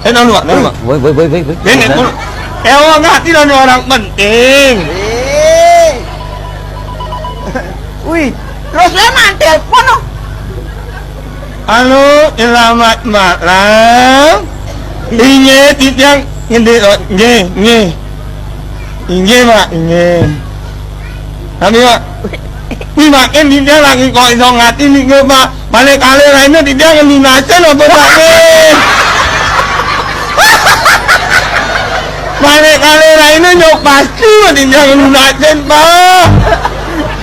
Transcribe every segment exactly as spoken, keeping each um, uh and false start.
Eh, nang luwak, nang luwak. Woi, woi, woi, woi, woi. Nenek, eh, orang penting. Eh. Wih, terus dia mah telepon, oh. Halo, selamat malam. Inggih, titiang ngendi, oh, nggih, nggih. Inggih, Mak, inggih. Tapi, Mak, wih, Mak, kan titiang lagi kok iso ngati niki, Mak. Balik kali lainnya titiang ngelunasin apa, Mak? Balik kali lainnya nyok pasti titiang ngelunasin, Pak.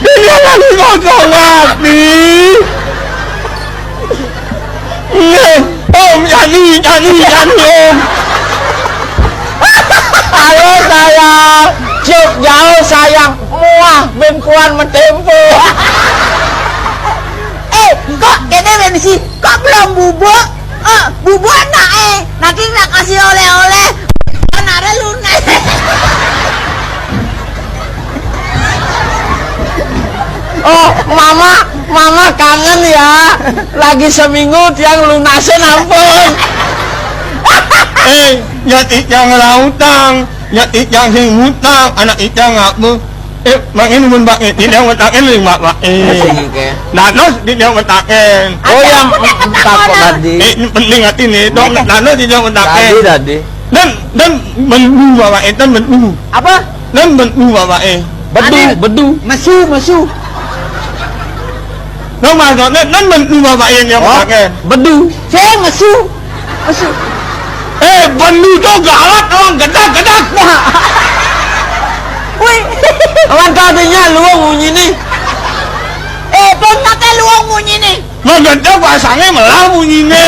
Titiang lagi kok iso ngati. Nggih, Om, yani, yani, yani, Om. Halo, sayang. Cium jauh, sayang. Muah, ben kuan metempo. Eh, kok kene ben si, kok belum bubuk? Eh, bubuk nak, eh. Nanti nak kasih oleh-oleh. Kan ada lunas. Oh, mama, mama kangen ya. Lagi seminggu tiang lunasin ampun. Eh, ya titiang ngelautang, ya titiang sing ngutang, anak titiang apa? Eh, Mak, ini mun, Mak, ini yang ngutakin nih, Mak, Mak. Eh. Masih, oke. Dados titiang ngutakin. Oh, yang tak kok tadi. Eh, ini penting hati nih, dong, dados titiang ngutakin. Tadi, tadi. Dan, dan bedu, Bapak, eh, dan bedu. Apa? Dan bedu, Bapak, eh. Bedu, ada bedu. Mesu, mesu. Dong, Mas, dan, dan bedu, Bapak, eh, yang pakai. Oh, bedu. Saya mesu. Mesu. Eh, bedu tuh galak, orang gedak-gedak. Nah. Wih. Orang katanya luang bunyi nih. Eh, pun kata luang bunyi nih. Lah, gedak pasangnya melah bunyinya.